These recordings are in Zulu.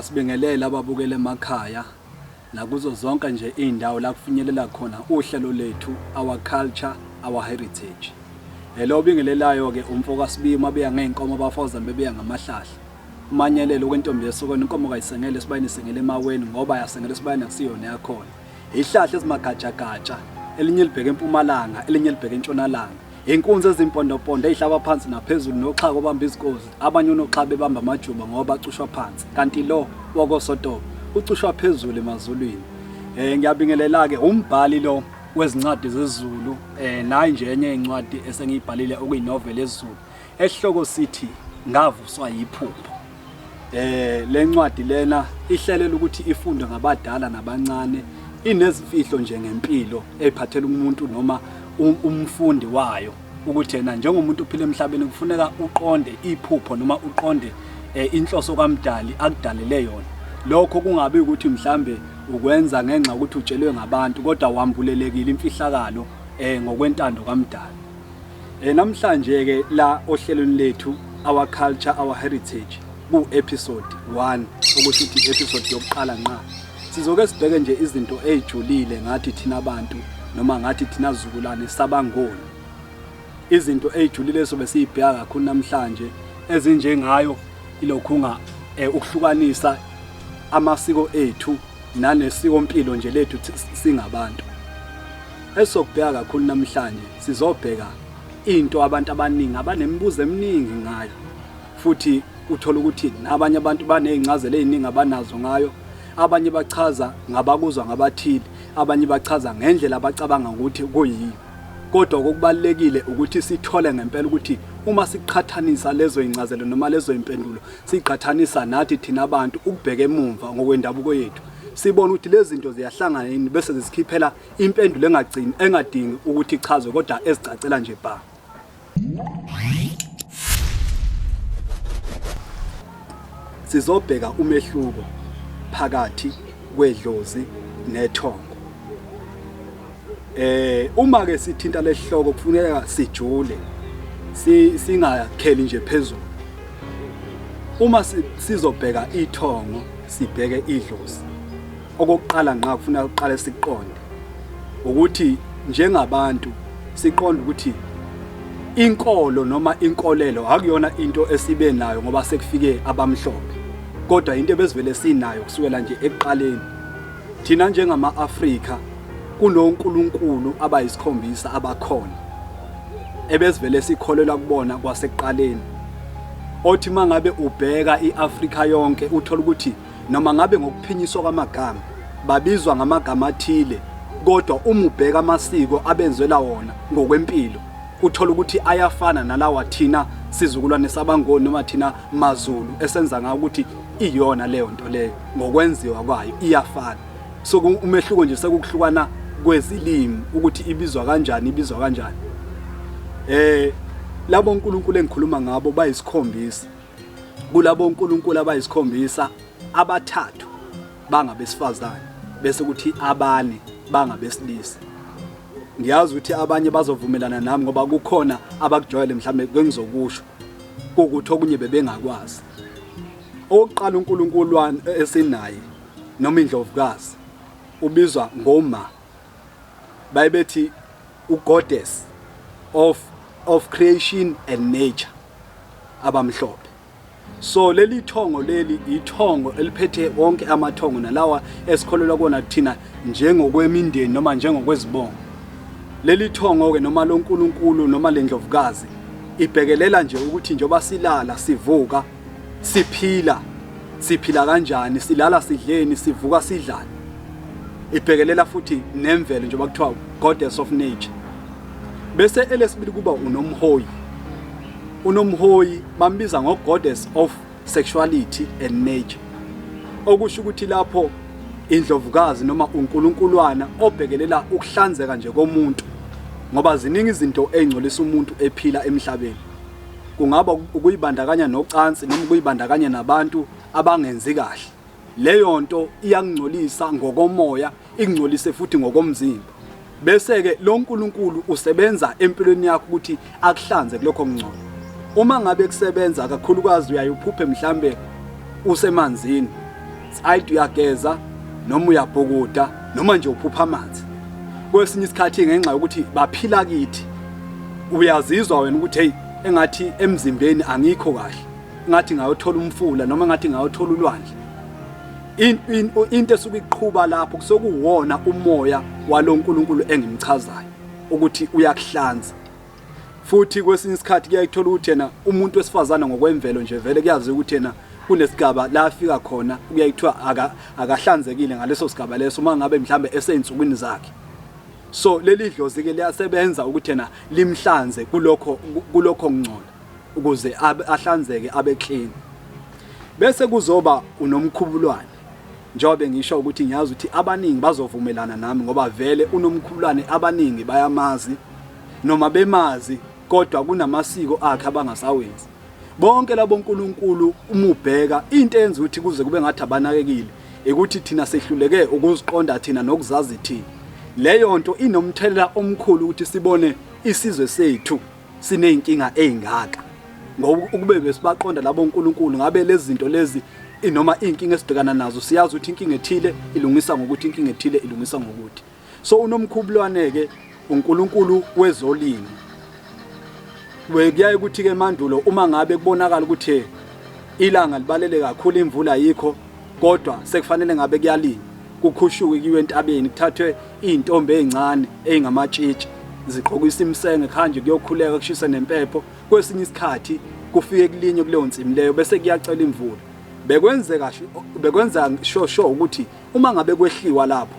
Asibingelele ababukele emakhaya nakuzo zonke nje indawo la kufinyelela khona uhlelo lethu, Our Culture, Our Heritage. Lo obingelelayo ke umfo kaSibiya, mabeya ngey'nkomo abafozana bebeya ngamahlahla. Umanyelelo kwentombi yesokweni, inkomo kayisengele esibayeni, isengele emaweni ngoba yasengele esibayeni akusiyona yakhona. Ihlahla ezimagajagatsha, elinye libheke empumalanga, elinye libheke entshonalanga. Inkunzi ezimpondopondo ezihlaba phansi naphezulu noxhaka obamba izinkozi, abanye onoxhaka bebamba amajuba ngoba bacushwa phansi, kanti lo wakoSotobe ucushwa phezulu emazulwini. Ngiyabingelela ke umbhali lo wezincwadi zesiZulu, nayi nje enye incwadi esengiyibhalile okuyinoveli yesiZulu esihloko sithi Ngavuswa Yiphupho. Le ncwadi lena ihlelela ukuthi ifundwe ngabadala nabancane, inezimfihlo nje ngempilo ephathela umuntu noma umfundi wayo, ukuthi yena njengomuntu ophila emhlabeni kufuneka uqonde iphupho noma uqonde inhloso kaMdali akudalele yona. Lokho kungabi ukuthi mhlambe ukwenza ngenxa ukuthi utshelwe ngabantu, kodwa wambulelekile imfihlakalo ngokwentando kaMdali. Namhlanje ke la ohlelweni lethu, Our Culture, Our Heritage, ku episode 1, okusho ukuthi episode yokuqala nqa, sizoke sibheke nje izinto ezijulile ngathi thina abantu noma ngathi thina zukulwane sabangoni. Izinto ezijulile sobe siyibheka kakhulu namhlanje ezinjengayo ilokhunga ukuhlukanisa amasiko ethu nanesiko mpilo nje lethu singabantu. Esizokubheka kakhulu namhlanje, sizobheka into abantu abaningi abanemibuzo eminingi ngayo, futhi uthola ukuthi nabanye abantu banezincazelo eziningi abanazo ngayo. Abanye bachaza ngabakuzwa ngabathile, abanye bachaza ngendlela abacabanga ukuthi kuyiyo, kodwa okubalekile ukuthi sithole ngempela ukuthi uma siqhathanisa lezo zincazelo noma lezo impendulo, siqhathanisa nathi thina abantu ukubheka emumva ngokwendabuko yethu, sibone ukuthi lezi zinto ziyahlangana yini, bese zisikhiphela impendulo engagcini engadingi ukuthi ichazwe kodwa ezicacela nje bha. Sizobheka umehluko phakathi kwedlozi nethongo. Uma ke sithinta lesihloko kufuneka sijule, singakheli nje phezulu. Uma sizobheka ithongo sibheke idlozi, okokuqala ngqa kufuneka uqale siqonde ukuthi njengabantu siqonde ukuthi inkolo noma inkolelo akuyona into esibe nayo ngoba sekufike abamhlophe, kodwa into ebesivele sinayo kusukela nje ekuqaleni. Thina njengama-Afrika kunonkulunkulu abayisikhombisa abakhona ebesivele sikholelwa kubona kwasekuqaleni, othi mangabe ubheka iAfrika yonke uthola ukuthi noma ngabe ngokuphinyiswa kwamagama babizwa ngamagama athile, kodwa uma ubheka amasiko abenzela wona ngokwempilo uthola ukuthi ayafana nalawa thina sizukulwane sabangoni noma thina maZulu esenza ngawo, ukuthi iyona leyo nto leyo ngokwenziwa kwayo iyafana. So umehluko nje sekukuhlukana kwezilimi ukuthi ibizwa kanjani, ibizwa kanjani. Labo nkulunkulu engikhuluma ngabo bayisikhombisa. Kulabo nkulunkulu abayisikhombisa, abathathu bangabesifazane bese kuthi abane bangabesilisa. Ngiyazi ukuthi abanye bazovumelana nami ngoba kukhona abakujwayele mhlambe kengizokusho ukuthi okunye bebengakwazi. Okokuqala, uNkulunkulu esinaye noma indlovukazi ubizwa ngoma, bayebethi ugoddess of creation and nature abamhlophe. So leli thongo leli ithongo eliphethe wonke amathongo nalawa esikholelwa kuwona thina njengokwemindeni noma njengokwezibongo. Leli thongo ke noma loNkulunkulu noma lendlovukazi Ibhekelela nje ukuthi njengoba silala sivuka siphila siphila kanjani, silala sidleni, sivuka sidlani. Ibhekelela futhi nemvelo njengoba kuthiwa goddess of nature. Bese elesibili kuba unomhoyi. Unomhoyi bambiza ngo goddess of sexuality and nature. Okusho ukuthi lapho indlovukazi noma unkulunkulwana obhekelela ukuhlanzeka nje komuntu ngoba ziningi izinto ezingcolisa umuntu ephila emhlabeni. Kungaba ukuyibandakanya nocansi noma ukuyibandakanya nabantu abangenzi kahle. Leyo nto iyakungcolisa ngokomoya, ikungcolise futhi ngokomzimba. Bese-ke lo Nkulunkulu usebenza empilweni yakho ukuthi akuhlanze kulokho kungcola. Uma ngabe kusebenza kakhulukazi uyaye uphuphe mhlambe usemanzini. Either uyageza noma uyabhukuda noma nje uphupha amanzi. Kwesinye isikhathi ngenxa yokuthi baphila kithi uyazizwa wena ukuthi hey engathi emzimbeni angikho kahle. Ngathi ngayothola umfula noma ngathi ngayothola ulwandle. Into esuke iqhuba lapho kusokuwona umoya waloNkulunkulu engimchazayo ukuthi uyakuhlanza. Futhi kwesinye isikhathi kuyayithola ukuthi yena umuntu wesifazana ngokwemvelo nje vele kuyaziwa ukuthi yena kunesigaba la afika khona kuyaye kuthiwa akahlanzekile ngaleso sigaba leso uma ngabe mhlambe esey'nsukwini zakhe. So leli dlozi-ke liyasebenza ukuthi yena limhlanze kulokho kulokho kungcola ukuze ahlanzeke abe clean. Bese kuzoba unomkhubulwane. Njengoba bengisho ukuthi ngiyazi ukuthi abaningi bazovumelana nami ngoba vele unomkhubulwane abaningi bayamazi noma bemazi kodwa kunamasiko akhe abangasawenzi. Bonke labo nkulunkulu uma ubheka into eyenza ukuthi kuze kube ngathi abanakekile ukuthi thina sehluleke ukuziqonda thina nokuzazi thina. Leyo nto inomthelela omkhulu ukuthi sibone isizwe sethu siney'nkinga ey'ngaka ngoba ukube besibaqonda labo nkulunkulu ngabe lezi zinto lezi noma iy'nkinga esibhekana nazo siyazi ukuthi inkinga ethile ilungisa ngokuthi inkinga ethile ilungisa ngokuthi. So unomkhubulwane-ke uNkulunkulu wezolimo. Kuyaye kuthi-ke emandulo uma ngabe kubonakala ukuthi ilanga libalele kakhulu imvula ayikho kodwa sekufanele ngabe kuyalinywa kukhushuke kuyiwe entabeni kuthathwe iy'ntombi ey'ncane ey'ngamatshitshi zigqokisa imisenge kuhanjwe kuyokhuleka kushise nempepho kwesinye isikhathi kufike kulinywe kuleyo nsimu leyo bese kuyacela imvula. Bekwenzeka bekwenza sho sho ukuthi uma ngabe kwehliwa lapho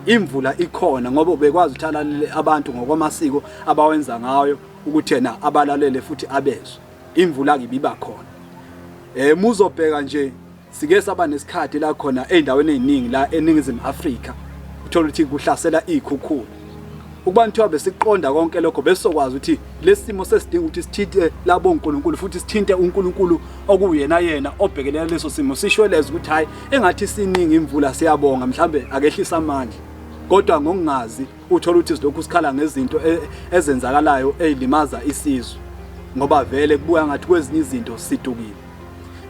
imvula ikhona ngoba ubekwazi ukuthi alalele abantu ngokwamasiko abawenza ngayo ukuthi yena abalalele futhi abezwe imvula ke ibiba khona. Muzobheka nje sike saba nesikhathi la khona ey'ndaweni ey'ningi la eNingizimu Afrika uthola ukuthi kuhlasela iy'khukhula. Ukuba kuthiwa besiqonda konke lokho besizokwazi ukuthi lesi simo sesidinga ukuthi sithinte labo nkulunkulu futhi sithinte uNkulunkulu okuwuyena yena obhekelela leso simo sishweleze ukuthi hhayi engathi siningi imvula siyabonga mhlambe akehlisa amandla. Kodwa ngokungazi uthola ukuthi silokhu sikhala ngezinto ezenzakalayo ey'limaza isizwe ngoba vele kubuya ngathi kwezinye izinto sidukile.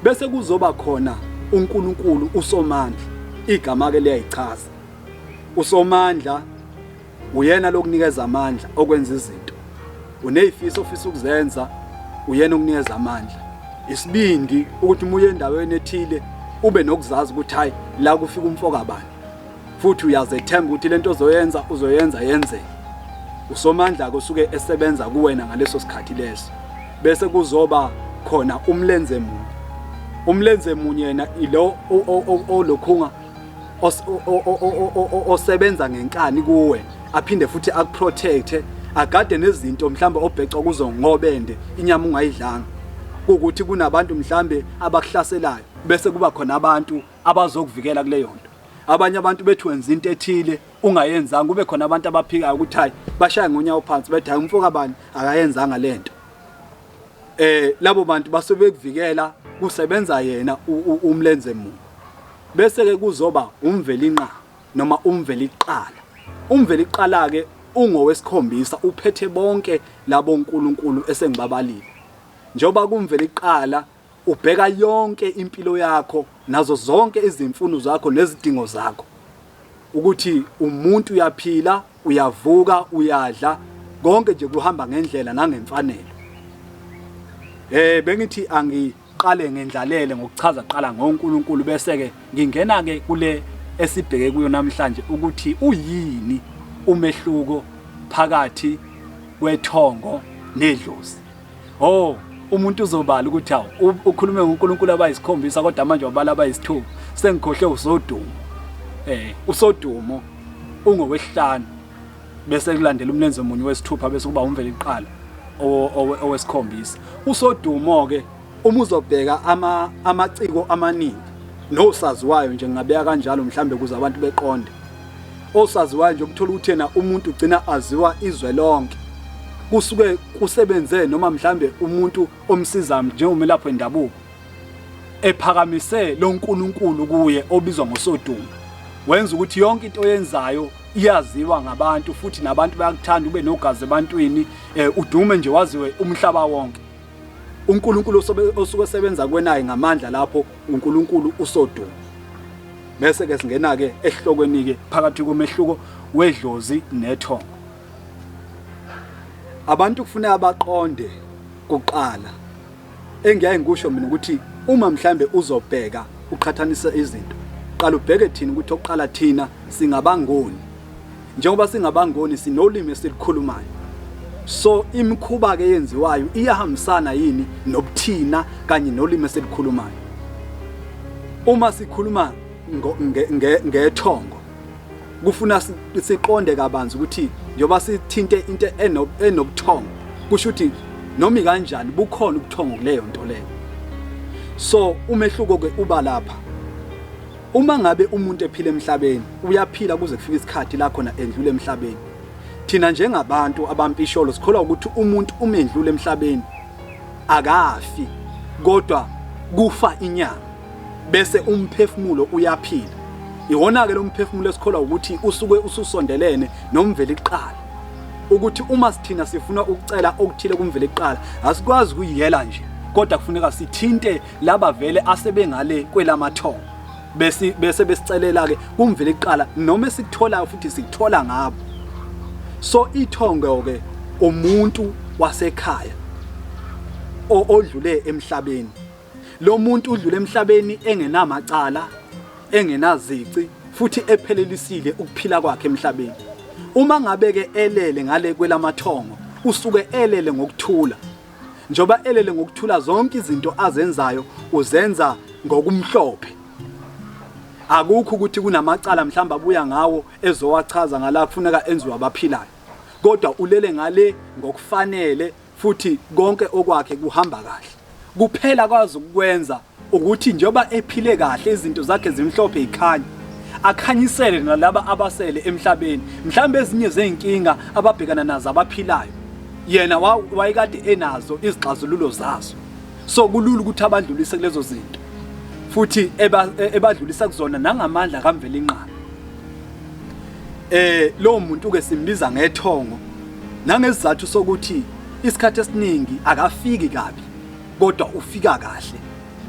Bese kuzoba khona uNkulunkulu uSomandla, igama-ke liyayichaza. USomandla uyena lokunikeza amandla okwenza izinto. Unezifiso ofisa ukuzenza, uyena okunikeza amandla. Isibindi ukuthi uma uye endaweni ethile ube nokuzazi ukuthi hayi la kufika umfo kabani. Futhi uyazethemba ukuthi lento ozoyenza uzoyenza yenzeke. USomandla-ke usuke esebenza kuwena ngaleso sikhathi leso. Bese kuzoba khona umlenze munye. Umlenze munye yena ilo olokhunga osebenza ngenkani kuwe aphinde futhi akuprotecte agade nezinto mhlambe obhecwa kuzo ngobende inyama ungayidlanga kuwukuthi kunabantu mhlambe abakuhlaselayo bese kuba khona abantu abazokuvikela kuleyo nto. Abanye abantu bethi wenza into ethile ungayenzanga kube khona abantu abaphikayo ukuthi hayi bashaye ngonyawo phansi bethi hayi umfo kabani akayenzanga lento. Labo bantu basuke bekuvikela kusebenza yena umlenze munye. Bese ke kuzoba umvelinqa noma umveliqala. Umveliqala ke ungowesikhombisa uphethe bonke labo nkulunkulu esengibabalile. Njengoba kumveliqala ubheka yonke impilo yakho nazo zonke izimfuno zakho nezidingo zakho. Ukuthi umuntu uyaphila, uyavuka, uyadla, konke nje kuhamba ngendlela nangemfanelo. Bengithi angiqale ngendlalele ngokuchaza kuqala ngoNkulunkulu bese ke ngingena ke kule esibheke kuyo namhlanje ukuthi uyini umehluko phakathi kwethongo nedlozi. Oh, umuntu uzobala ukuthi hawu ukhulume ngoNkulunkulu abayisikhombisa kodwa manje wabala abayisithupha. Sengikhohle uSodumo. USodumo ungowesihlanu bese kulandela umlenze munye wesithupha bese kuba uMveliqala owesikhombisa. USodumo ke uma uzobheka amaciko amaningi nosaziwayo nje ngingabeka kanjalo mhlambe ukuze abantu beqonde. Osaziwayo nje ukuthola ukuthi yena umuntu ugcina aziwa izwe lonke. Kusuke kusebenze noma mhlambe umuntu omsizayo njengomelaphi wendabuko ephakamise lo nkulunkulu kuye obizwa ngoSodumo. Wenza ukuthi yonke into oyenzayo iyaziwa ngabantu futhi nabantu bayakuthanda, ube nogazi ebantwini, udume nje waziwe umhlaba wonke. UNkulunkulu osuke esebenza kuwenaye ngamandla lapho uNkulunkulu uSodumo. Bese ke singena ke esihlokweni ke phakathi komehluko wedlozi nethongo. Abantu kufuneka baqonde kuqala engiyaye ngikusho mina ukuthi uma mhlambe uzobheka uqhathanisa izinto, qala ubheke thina ukuthi oqala thina singabangoni. Njengoba singabangoni sinolimi esilukhulumayo, so imikhuba ke yenziwayo iyahambisana yini nobuthina kanye nolimi esilukhulumayo. Uma sikhuluma ngethongo kufuna siqonde kabanzi ukuthi njengoba sithinte into enobuthongo kusho ukuthi noma kanjani bukhona ubuthongo kuleyo nto leyo. So umehluko ke uba lapha. Uma ngabe umuntu ephila emhlabeni uyaphila kuze kufike isikhathi la khona endlule emhlabeni. Thina njengabantu abampisholo sikholwa ukuthi umuntu uma endlule emhlabeni akafi, kodwa kufa inyama bese umphefumulo uyaphila. Iwona ke lo mphefumulo esikholwa ukuthi usuke ususondelene noMveliqala, ukuthi uma sithina sifuna ukucela okuthile kuMveliqala asikwazi ukuyiyela nje, kodwa kufuneka sithinte laba vele asebengale kwelamathongo bese besicelela ke kuMveliqala noma esikutholayo futhi sikuthola ngabo. So ithongo ke umuntu wasekhaya odlule emhlabeni. Lo muntu udlule emhlabeni engenamacala, engenazici futhi ephelelisile ukuphila kwakhe emhlabeni. Uma ngabe ke elele ngale kwelamathongo usuke elele ngokuthula. Njengoba elele ngokuthula zonke izinto azenzayo uzenza ngokumhlophe. Akukho ukuthi kunamacala mhlawumbe abuya ngawo ezowachaza ngala kufuneka enziwe abaphilayo, kodwa ulele ngale ngokufanele futhi konke okwakhe kuhamba kahle. Kuphela kwazi ukwenza ukuthi njengoba ephile kahle izinto zakhe zimhlophe ikhanya, akhanyisele nalaba abasele emhlabeni. Mhlawumbe ezinye zezinkinga ababhekana nazo abaphilayo yena wayekade enazo izixazululo zazo, so kulula ukuthi abadlulise kulezo zinto futhi ebadlulisa kuzona nangamandla kaMvelinqangi. Lo muntu ke simbiza ngethongo nangesizathu sokuthi isikhathi esiningi akafiki kabi, kodwa ufika kahle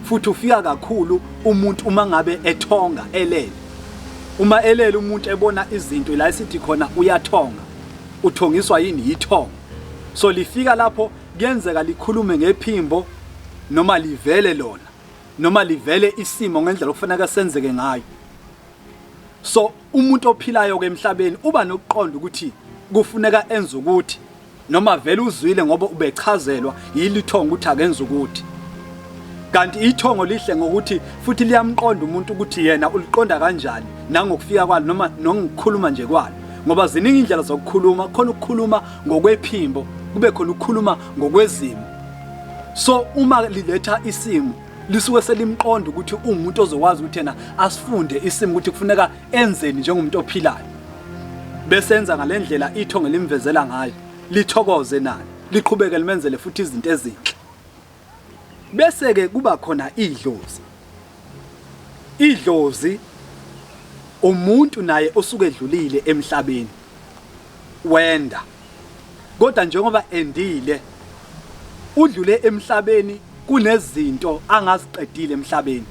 futhi ufika kakhulu umuntu uma ngabe ethonga elele. Uma elele umuntu ebona izinto la esithi khona uyathonga, uthongiswa yini? Yithongo. So lifika lapho kuyenzeka likhulume ngephimbo noma livele lona noma livele isimo ngendlela okufanele senzeke ngayo. So umuntu ophilayo ke emhlabeni uba nokuqonda ukuthi kufuneka enze ukuthi, noma vele uzwile ngoba ubechazelwa yilithongo ukuthi akenze ukuthi. Kanti ithongo lihle ngokuthi futhi liyamqonda umuntu ukuthi yena uliqonda kanjani nangokufika kwalo noma nokukhuluma nje kwalo, ngoba ziningi indlela zokukhuluma. Khona ukukhuluma ngokwephimbo, kube khona ukukhuluma ngokwezimo. So uma liletha isimo lisuke selimqonda ukuthi uwumuntu ozokwazi ukuthi yena asifunde isimo ukuthi kufuneka enzeni njengomuntu ophilayo, bese enza ngale ndlela ithongo limvezela ngayo, lithokoze nalo liqhubeke limenzele futhi izinto ezinhle. Bese ke kuba khona idlozi. Idlozi umuntu naye osuke edlulile emhlabeni wenda, kodwa njengoba endile udlule emhlabeni kunezinto angaziqedile emhlabeni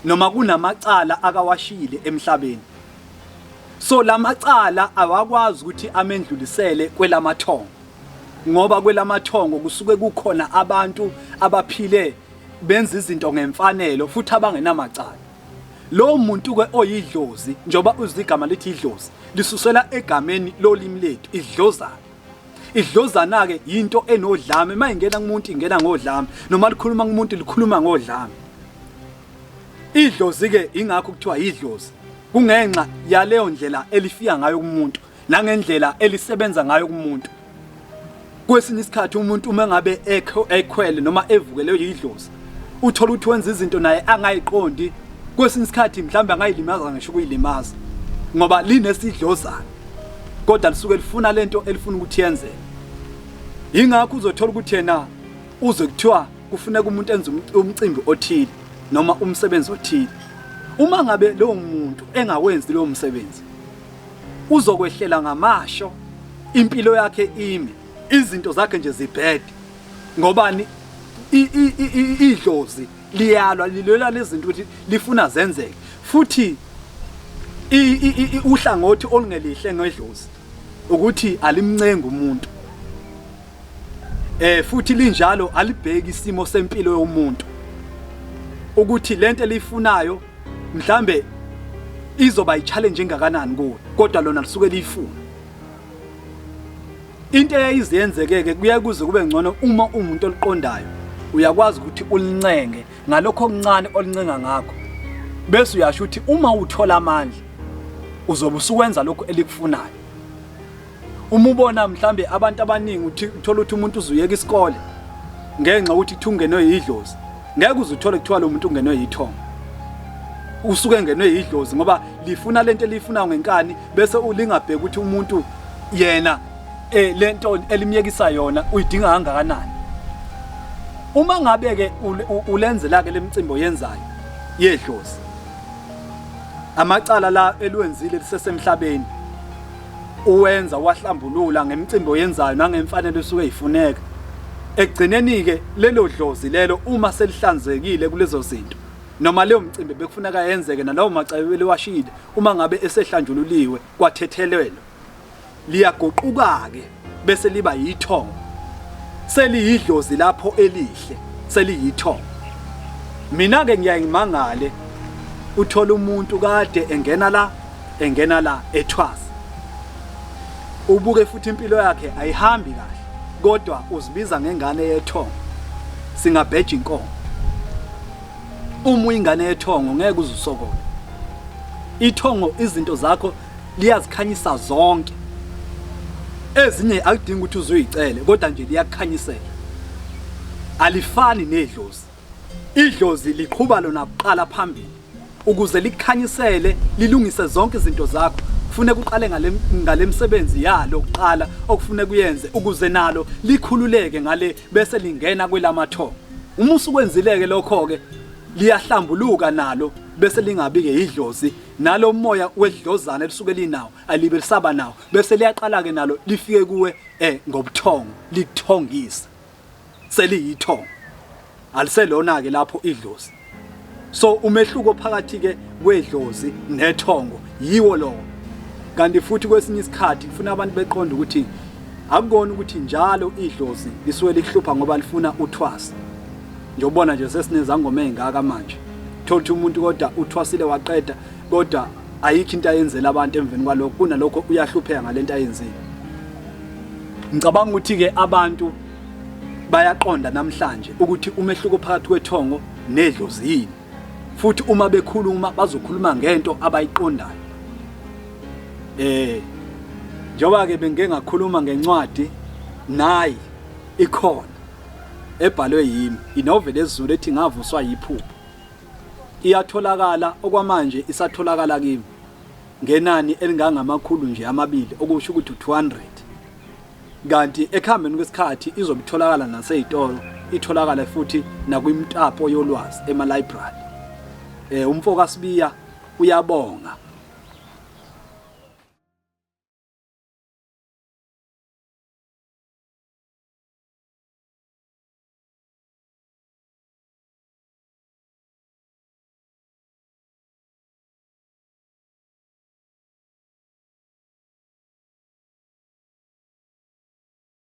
noma kunamacala akawashiyile emhlabeni. So lamacala awakwazi ukuthi amendlulisele kwelamathongo, ngoba kwelamathongo kusuke kukhona abantu abaphile benza izinto ngemfanelo futhi abangenamacala. Lo muntu ke oyidlozi, njengoba uzwa igama lithi idlozi, lisusela egameni lolimi lethu idlozana. Idlozana ke into enodlame, mayingena kumuntu ingena ngodlame, noma likhuluma kumuntu likhuluma ngodlame. Idlozi ke ingakho kuthiwa idlozi. Kungenxa yaleyo ndlela elifika ngayo kumuntu nangendlela elisebenza ngayo kumuntu. Kwesinye isikhathi umuntu uma ngabe ekhwele noma evukele yidlozi, uthola ukuthi wenza izinto naye angayiqondi. Kwesinye isikhathi mhlawumbe angayilimaza ngisho ukuyilimaza ngoba linesidlozana, kodwa lisuke lifuna lento elifuna ukuthi yenzeke. Yingakho uzothola ukuthi yena uze kuthiwa kufuneka umuntu enze umcimbi othile noma umsebenzi othile. Uma ngabe lowo muntu engawenzi lowo msebenzi, uzokwehlela ngamasho, impilo yakhe ime, izinto zakhe nje zibhede. Ngobani? Idlozi liyalwa, lilwela lezinto ukuthi lifuna zenzeke. Futhi uhlangothi olungelihle ngedlozi ukuthi alimncengi umuntu. Futhi linjalo alibheki isimo sempilo yomuntu ukuthi lento eliyifunayo mhlambe izoba i-challenge engakanani kuwe, kodwa lona lisuke liyifuna. Into eyayiziyenzeke-ke kuyaye kuze kube ngcono uma uwumuntu oliqondayo, uyakwazi ukuthi ulincenge ngalokho okuncane olincenga ngakho, bese uyasho ukuthi uma uthola amandla uzobe usuwenza lokhu elikufunayo. Uma ubona mhlambe abantu abaningi uthi uthola ukuthi umuntu uzuyeka isikole ngenxa ukuthi kuthiwa ungenwe yidlozi, ngeke uze uthole kuthiwa lo muntu ungenwe yithongo, usuke engenwe yidlozi ngoba lifuna lento eliyifunayo ngenkani, bese ulingabheki ukuthi umuntu yena lento elimyekisa yona uyidinga kangakanani. Uma ngabe ke ulenzela ke lemcimbi oyenzayo yedlozi, amacala la eliwenzile lisesemhlabeni uwenza wahlambulula ngemicimbi oyenzayo nangemfanelo esuke ifuneka. Ekugcineni-ke lelo dlozi lelo uma selihlanzekile kulezo zinto noma leyo mcimbi bekufuneka yenzeke nalawo macala ebeliwashile, uma ngabe esehlanjululiwe kwathethelelwa, liyaguquka-ke bese liba yithongo, seliyidlozi lapho elihle, seliyithongo. Mina-ke ngiyaye ngimangale, uthola umuntu kade engena la engena la ethwasa, ubuke futhi impilo yakhe ayihambi kahle, kodwa uzibiza ngengane yethongo. Singabheja inkomo. Uma uyingane yethongo ngeke uze usokole. Ithongo izinto zakho liyazikhanyisa zonke, ezinye akudingi ukuthi uzuyicele, kodwa nje liyakukhanyisela. Alifani nedlozi. Idlozi liqhuba lona kuqala phambili ukuze likukhanyisele, lilungise zonke izinto zakho. Kufuneka uqale ngale misebenzi yalo kuqala okufuneka uyenze ukuze nalo likhululeke ngale, bese lingena kwelamathongo. Uma usukwenzile-ke lokho-ke liyahlambuluka nalo, bese lingabi-ke yidlozi, nalo moya wedlozana elisuke linawo alibe lisaba nawo, bese liyaqala-ke nalo lifike kuwe ngobuthongo, likuthongise, seliyithongo, aliselona-ke lapho idlozi. So umehluko phakathi-ke kwedlozi nethongo yiwo lowo. Kanti futhi kwesinye isikhathi kufuna abantu beqonde ukuthi akukona ukuthi njalo idlozi lisuke likuhlupha ngoba lifuna uthwasa. Njobona nje sesinezangoma ezingaka manje, thola ukuthi umuntu kodwa uthwasile waqeda, kodwa ayikho into ayenzela abantu emveni kwalokho, kunalokho uyahlupheka ngalento ayenzile. Ngicabanga ukuthi-ke abantu bayaqonda namhlanje ukuthi umehluko phakathi kwethongo nedlozi yini, futhi uma bekhuluma bazokhuluma ngento abayiqondayo. Njengoba ke bengike ngakhuluma ngencwadi, nayi ikhona ebhalwe yimi, inoveli esiZulu ethi Ngavuswa Yiphupho. Iyatholakala okwamanje, isatholakala kimi ngenani elingangamakhulu nje amabili, okusho ukuthi u-200. Kanti ekuhambeni kwesikhathi izobe itholakala nasey'tolo, itholakale futhi nakwimitapo yolwazi ema-library. Umfo kaSibiya uyabonga.